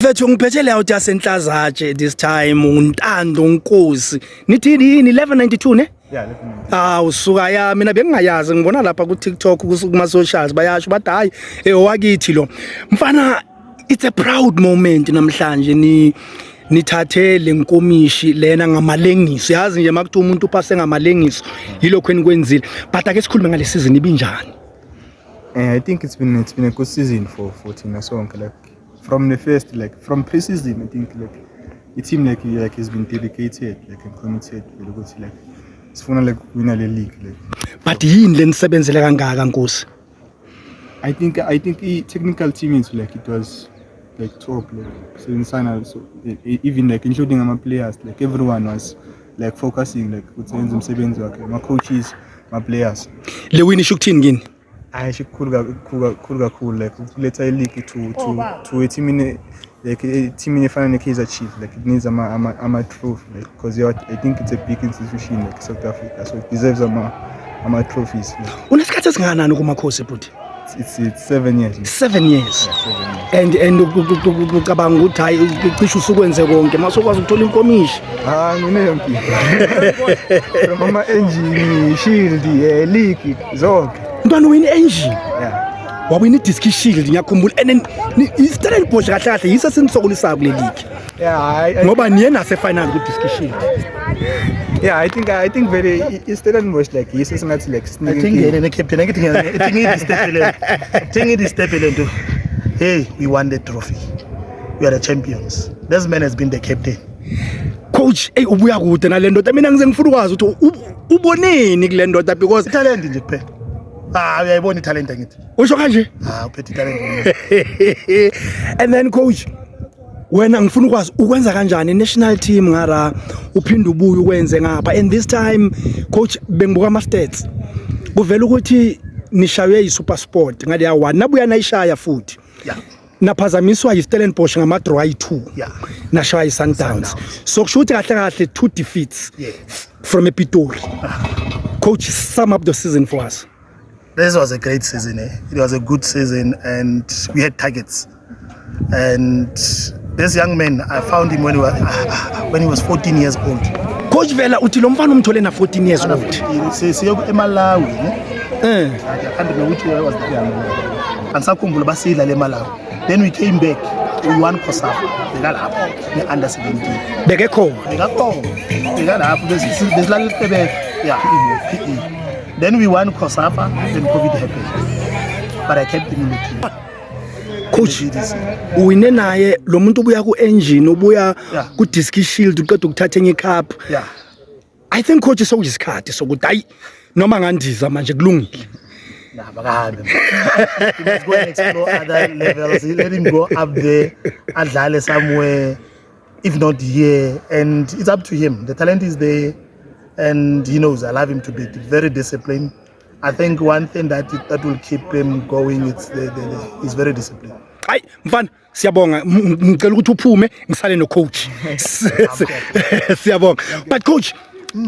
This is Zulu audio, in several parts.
Mfethu, ngiphethe le out yaseNhlazatshe this time, uNtando Nkosi. Nithi yini, 1192 ne? Yeah, definitely. Ah, usuka ya, mina bengingayazi, ngibona lapha ku TikTok, kuma socials, bayasho bathi hayi, wakithi lo. Mfana, it's a proud moment namhlanje, ni nithathe lenkomishi lena ngamalengiso. Yazi nje makuthiwa umuntu uphase ngamalengiso, yilokho enikwenzile. But ake sikhulume ngale season, ibinjani? I think it's been a good season for thina sonke, like from the first, like from pre-season, I think like the team like has been dedicated like and committed vele ukuthi like sifuna like wina le league like. But yini lenisebenzele kangaka, Nkosi? I think the technical team is like, it was like top, like sebenzisana, so even like including ama players, like everyone was like focusing like ukuthi yenze umsebenzi wakhe, ama coaches, ama players. Le win isho ukuthini kini? Hayi, kukhulu kakhulu, kakhulu kakhulu, like ukuletha i-league to a team in like a team efana ne-Kaizer Chiefs, like it needs ama trophy, like because I think it's a big institution like South Africa, so it deserves ama trophies like. Unesikhathi esingakanani kuMakhosi, bhuti? It's 7 years. 7 years? Yeah, 7 years. And ucabanga ukuthi hayi, cishe usukwenze konke masokwazi ukuthola inkomishi? Ah, ngine yonke from ama Engen, Shield, league zonke. Mntwana, win Engen? Yeah. Wawina i-Diski Shield, ngiyakhumbula. And then i-Stellenbosch kahle kahle yiso esinisokulisayo kule league. Yeah, I Ngoba niye nase-final ku-Diski Shield. Yeah, I think very i-Stellenbosch like yiso singathi like I sneaky. think yena ne-captain angithi ithi le nto, ithi le nto. Hey, we won the trophy, we are the champions. This man has been the captain. Coach, eyi, ubuya kude nale ndoda. Mina ngize ngifuna ukwazi ukuthi uboneni kule ndoda because Italent nje kuphela. Ah, uyayibona italent angithi. Usho kanje? Ah, uphethe italent. And then coach, wena ngifuna ukwazi ukwenza kanjani national team ngara uphinde ubuye ukwenze ngapha. And this time, coach, bengibuka ama stats, kuvela ukuthi nishaywe yi-Super Sport ngaleya one, nabuya nayishaya futhi. Naphazamiswa yi-Stellenbosch ngama-draw ayi-2. Nashaya yi-Sundowns, so kusho ukuthi kahle kahle two defeats from ePitori. Coach, sum up the season for us. This was a great season. Eh? It was a good season, and we had targets. And this young man, I found him when he was 14 years old. Coach, vela uthi lo mfana umthole na 14 years old. Siye eMalawi, ne? Eh. I can't remember which year was that. Angisakhumbula, basidla le Malawi. Then we came back, we won COSAFA. Bekalapho ne under 17. Bekekhona? Bekakhona. Bekalapho, besilala eQebeka. Yeah, PE. Then we won COSAFA, then COVID happened. But I kept him in the team. Coach, The GDC. uwine naye lo muntu, ubuya ku-Engen, ubuya ku-Diski Shield, uqeda ukuthatha enye i-cup. I think, coach, sekuyisikhathi sokuthi hayi, noma ngandiza manje kulungile. Nah, bakahambe. He must go and explore other levels. Let him go up there, adlale somewhere, if not here. And it's up to him. The talent is there, and he knows I love him to be very disciplined. I think one thing that will keep him going, it's the he's very disciplined. Hayi mfana, siyabonga. Ngicela ukuthi uphume, ngisale no-coach. Siyabonga. But coach,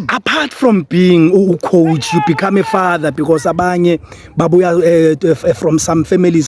apart from being u-coach, you become a father, because abanye babuya from some families.